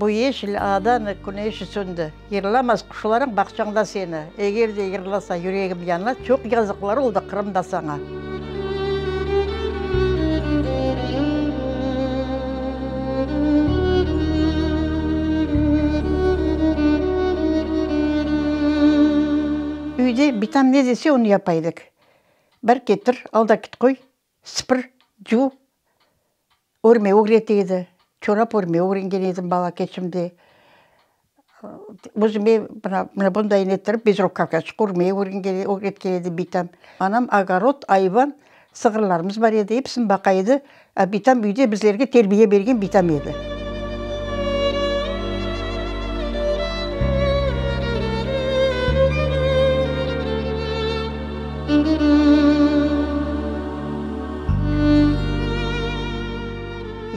Bu yeşil adanı küneşi söndi. Yırlamaz quşlarıñ bağçañda seni. Eger de yırlasa, yüregim yana, Çoq yazıqlar oldı Qırımda saña. Üyde bitam ne dese, onı yapa edik. Bar ketir, al da kit qoy, Sıpır, cuv, örme ögrete edi. Çorap örme ögrengen edim bala keçimde. Özüme mına, mına bunday ettirip bezrukavkaçıq örme ögrengen, ögretken edi bitam. Anam ogorod, ayvan, sığırlarımız bar edi, episini baqa edi. A bitam üyde bizlerge terbiye bergen bitam edi.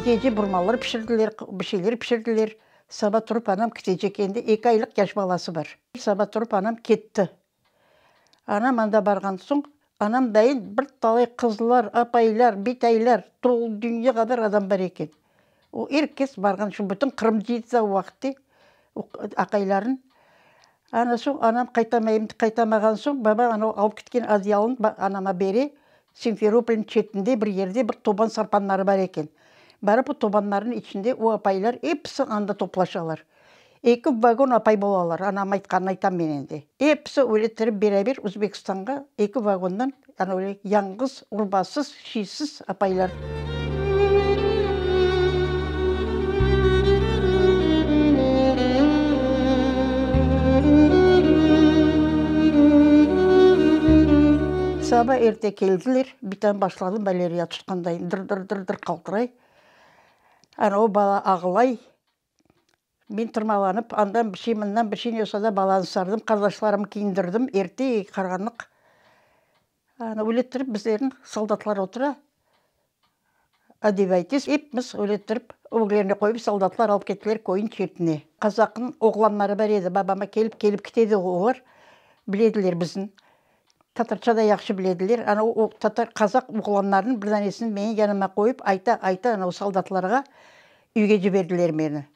Gece burmalar pişirdiler, bir şeyler pişirdiler. Saba turıp anam ketecek endi, eki aylıq yaş balası bar. Saba turıp anam ketti. Anam anda barğan soñ, anam dayın bir talay qızlar, apaylar, bitaylar, tolu dünya qadar adam bar eken. O er kes barğan, şu bütün Qırım cıydı da o vaqıtte, o aqayların. Ana soñ anam qaytamayım, qaytamağan soñ, baba ana alıp ketken adyalın anama bere, Simferopolniñ çetinde bir yerde bir toban sarpanları bar eken. Barıp o tobanlarnıñ içinde o apaylar episi anda toplaşalar. Eki vagon apay bolalar, anam aytqanını aytam men endi. Episi öyle tirip beraber Özbekistanğa eki vagondan, ana öyle yañğız, urbasız, şiysiz apaylar. Saba erte keldiler, bitam başladı maleriya tutqanday dır-dır-dır-dır qaltıray. Ana o bala ağlay. Men tırmalanıp, andan bir şey, mından bir şey ne olsa da balanı sardım, qardaşlarımı kiyindirdim, erte qaranlıq. Ana öyle ettirip bizlerni soldatlar otura, odevaytes, epimiz öyle ettirip öglerine qoyıp soldatlar alıp kettiler köyniñ çetine. Qazaqnıñ oğlanları bar edi, babama kelip kelip kete olar, bilediler bizni. Tatarça da yahşı bilediler. Ana o tatar, qazaq oğlanlarnıñ bir danesini menim yanıma qoyıp, ayta, ayta ana o soldatlarğa üyge ciberdiler meni.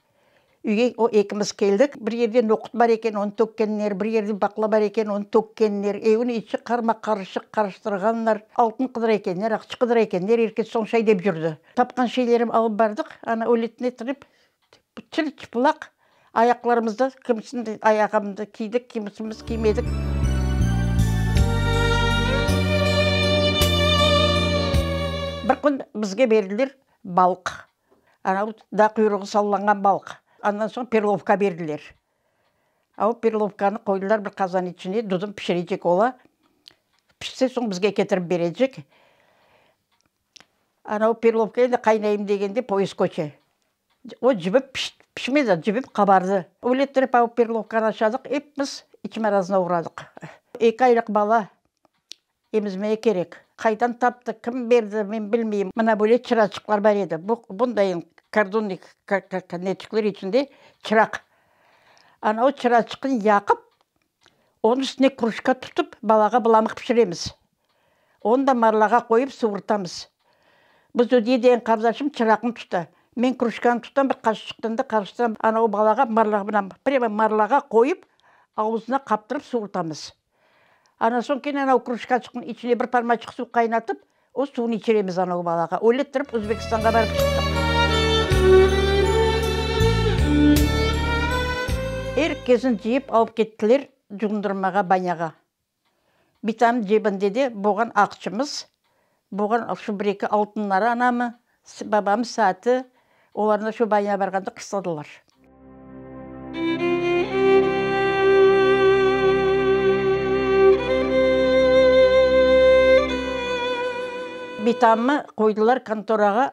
Üyge o ekimiz keldik. Bir yerde noqut bar eken, onı tökkenler, bir yerde baqla bar eken, onı tökkenler. Evniñ içi qarma-qarışıq, qarıştırğanlar. Altın qıdıra ekenler, aqça qıdıra ekenler, er kes soñ şay dep yürdi. Tapqan şeylerim alıp bardıq. Ana öyle ettirip, çır-çıplaq ayaqlarımızda, kimisiniñ ayağımızda kiydik, kimisimiz kiymedik. Bir kün bizge berdiler balıq. Ana, daa quyruğı sallanğan balıq. Andan soñ perlovka berdiler. A o perlovkanı qoydılar bir qazan içine, dudum pişirecek ola. Pişse soñ bizge ketirip berecek. Ana o perlovka endi qaynayım degende poyezd köçe. O cibip pişmedi, cibip qabardı. Öyle ettirip a o perlovkanı aşadıq, epimiz iç marazına oğradıq. Eki aylıq bala emizmege kerek. Qaydan taptı, kim berdi, men bilmeyim. Mına böyle çıraçıqlar bar edi. Bu, bundayın kardonnıy neçikler içinde çıraq. Ana o çıraçıqnı yaqıp, onıñ üstüne krujka tutıp, balağa bılamıq pişiremiz. Onı da marlağa qoyıp suvurtamız. Bu Zodiye degen qardaşım çıraqnı tuta. Men krujkanı tutam, bir qaşıqtan da qarıştıram. Ana o balağa marlağa, mına, prямо marlağa qoyıp, avuzına qaptırıp suvurtamız. Ana soñ kene ana o krujkaçıqnıñ içine bir parmaçıq suv qaynatıp, o suvnı içiremiz ana o balağa. Öyle ettirip Özbekistanğa barıp çıqtıq. Er kesni cıyıp alıp kettiler cuvundırmağa banyağa. Bitam cebinde de boğan aqçımız, boğan şu bir-eki altınları anamı, babam saati, olarnı şu banyağa barğanda qısladılar. Bitamı qoydılar kontorağa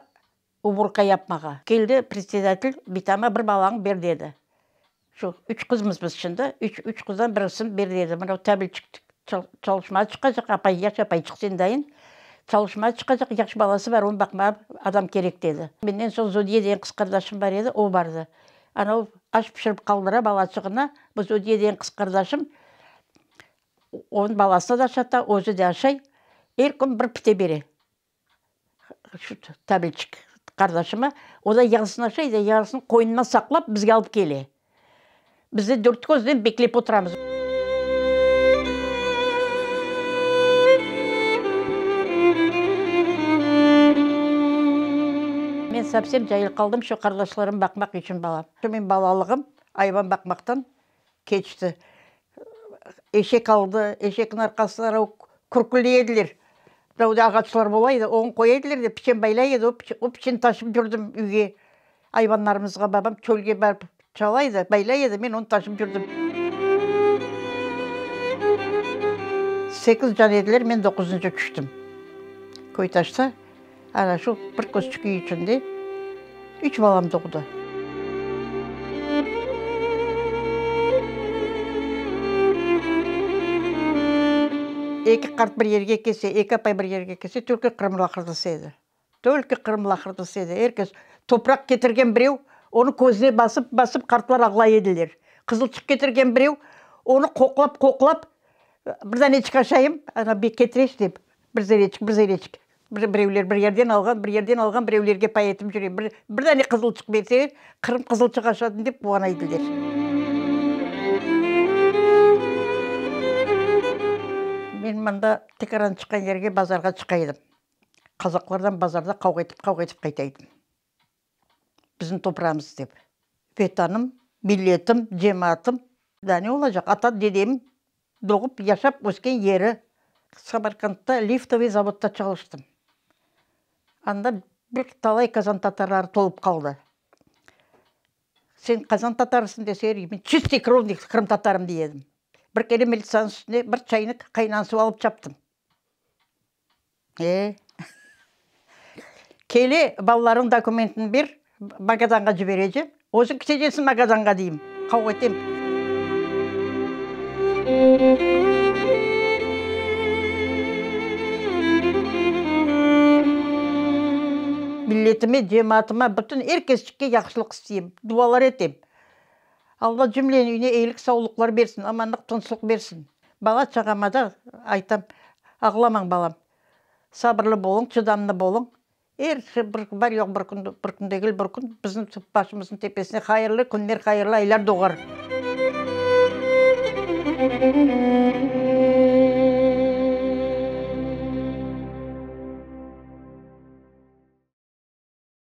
uborka yapmağa. Keldi predsedatel, bitama bir balañı ber dedi. Şu üç qızmız biz şimdi, üç, üç qızdan birisini ber dedi. Mına tabilçik çalışmağa çıqacaq, apay, yaş apayçıq sen dayın, çalışmağa çıqacaq, yaş balası bar, onı baqmağa adam kerek dedi. Menden soñ Zodiye degen qız qardaşım bar edi, o bardı. Ana o aş pişirip qaldıra balaçığına, bu Zodiye degen qız qardaşım onıñ balasına da aşata, özü de aşay, er kün bir pite bere. Şu tabilçik. Qardaşıma, o da yarısını aşay da, yarısını qoynuna saqlap bizge alıp kele. Biz de dört köznen beklep oturamız. Men sovsem cail qaldım, şu qardaşlarım baqmaq içün balam. Şu menim balalığım ayvan baqmaqtan keçti. Eşek aldı, eşekniñ arqasına kürküldey ediler. Mınavda ağaçlar bola edi, onı qoya ediler de, piçen baylay edi, o piçeni taşıp yürdim üyge. Ayvanlarımızğa babam çölge barıp çala edi, baylay edi, men onı taşıp yürdim. Sekiz can ediler, men doquzıncı tüştim. Köytaşta, ana şu bir közçük üy içinde üç balam doğdı. Eki qart bir yerge kelse, eki apay bir yerge kelse, tülkü Qırım laqırdısı edi. Tölki Qırım laqırdısı edi. Er kes, topraq ketirgen birev, onı közüne basıp, basıp qartlar ağlay ediler. Qızılçıq ketirgen birev, onı qoqlap, qoqlap, bir daneçik aşayım, ana, ketireş dep, bir zereçik, bir zereçik. Bir, birevler bir yerden alğan, bir yerden alğan, birevlerge pay etip yüre. Bir, bir dane qızılçıq berseler, Qırım qızılçıq aşadım dep quvana ediler. Men mında tekaran çıqqan yerge bazarğa çıqa edim. Qazaqlardan bazarda qavğa etip, qavğa etip qayta edim. Bizim toprağımız dep. Vetanım, milletim, cemaatım. Daa ne olacaq? Ata, dedem doğıp, yaşap ösken yeri. Samarkandta liftovıy zavodda çalıştım. Anda bir talay kazan tatarları tolıp qaldı. Sen qazan tatarısıñ deseler, men çistıy krovnik qırımtatarım dey edim. Bir kere militsanıñ üstüne bir çaynik qaynan suv alıp çaptım. E. Kele, balalarıñ dokumentini ber, Magadanğa ciberecem. Özüñ ketecesiñ Magadanğa deyim. Qavğa etem. Milletime, cemaatıma, bütün er kesçikke yahşılıq isteyim, dualar etem. Alla cümleniñ üyüne eyilik-savluqlar bersin, amanlıq, tınçlıq bersin. Bala-çağama da aytam, ağlamañ, balam, sabırlı boluñ, çıdamlı boluñ. Er şey bir bar-yoq bir kün, bir kün degil, bir kün bizim başımıznıñ tepesine hayırlı künler, hayırlı aylar doğar.